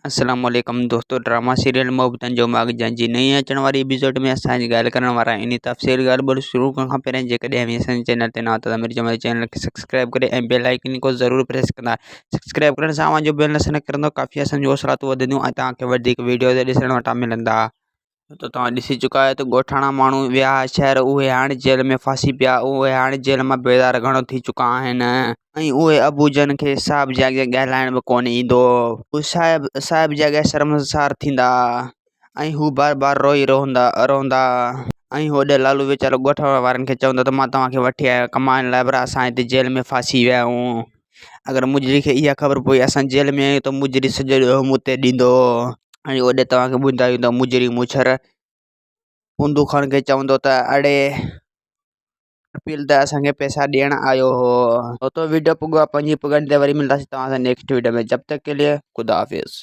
السلام عليڪم دوستو ڊراما سيريل محبتن جو ماڳ جنهن جي نئين اچڻ واري ايپيسوڊ ۾ اسان اڄ ڳالهه ڪرڻ وارا آهيون انهي تفصيل ڳالهه ٻولهه شروع ڪرڻ کان پهرين جيڪڏهن اوهين اسان جي چينل تي نوان ته ميري جمال چينل کي سبسڪرائب ڪري ۽ بيل آئيڪن کو ضرور پريس ڪندا سبسڪرائب ڪرڻ سان اوهان جو بيل نشان ڪرندو ڪافي اسان جو حوصلا وڌنديون ۽ توهان کي وڌيڪ ويڊيوز ڏسڻ وٽان ملندا. ته توهان ڏسي چڪا آهيو ته ڳوٺاڻا ماڻهو ويا ها شهر اهي هاڻي جيل ۾ ڦاسي پيا اهي هاڻي جيل مان بيزار گهڻو ٿي چڪا آهن ۽ اهي ابوجن کي صاحب جي اڳيان ڳالهائڻ به ڪونه ايندو هو صاحب صاحب جي اڳيان شرمسار ٿيندا ۽ هو بار بار روئي رهندا رهندا ۽ هوڏي لالو ويچارو ڳوٺ وارن کي چوندو ته مان توهان کي وٺي آيو ڪمائڻ لاء پر اسان هتي جيل ۾ ڦاسي ويا آهيون اگر مجري کي اها خبر پئي اسان جيل ۾ آهيون ته مجري سڄو ڏوهه مون تي ڏيندو ۽ اوڏي توهان کي ٻڌايون ته مجري مڇر هندو خان کي چوندو ته اڙي اپيل ته اسان کي پئسا ڏيڻ آيو هو. تو ويڊيو پڳو آ پنهنجي پڳن تي وري ملنداسين توهان سان نيڪسٽ ويڊيو ۾ جب تڪ ڪي لئي خدا حافظ.